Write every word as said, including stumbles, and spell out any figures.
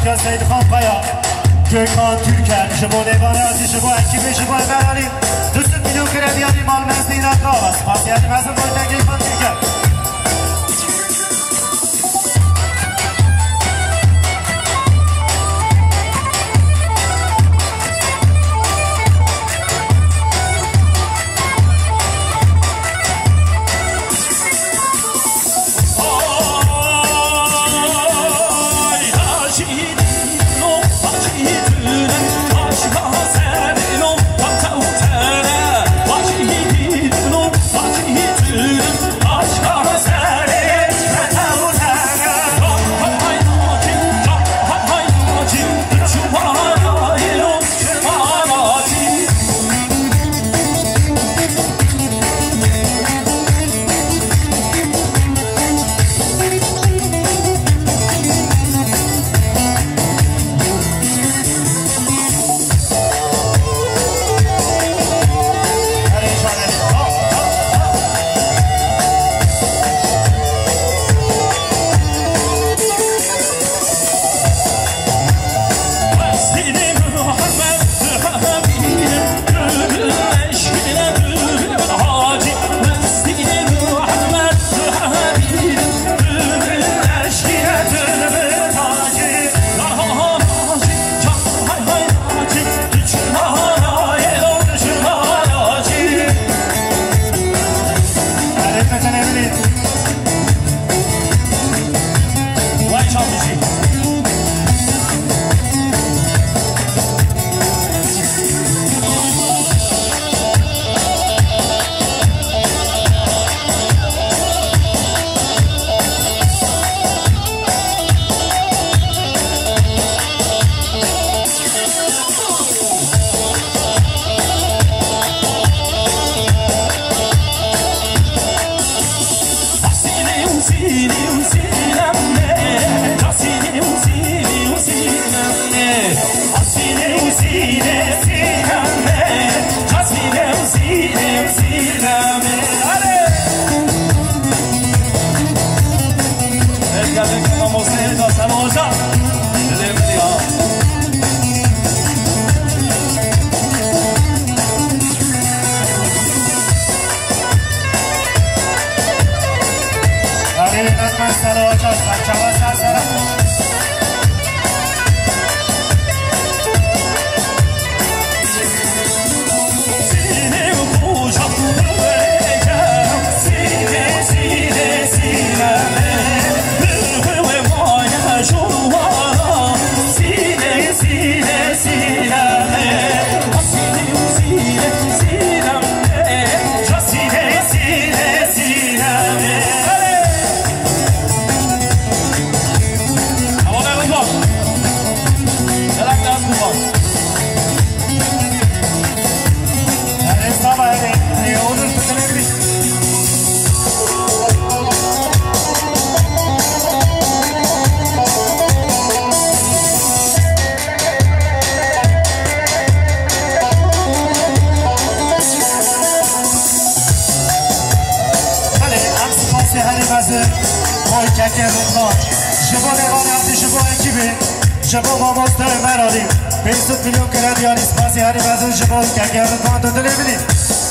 Seydxan Kaya, Gökhan Türker, ji bo Lêvanê Azî, ji bo ekîbê, ji bo Emer Alî, du sed milyon krediyanî mal mezin îna kava. Spasiyê mezin bo Gökhan Türker. Belê, em spasê herî mezin bo Keke Rûdman, ji bo Lêvanê Azî, ji bo ekîbê, ji bo mamoste Ömer Alî, pênc sed milyon krediyanî. Spasê herî mezin ji bo Keke Rûdman, tu dilê min î.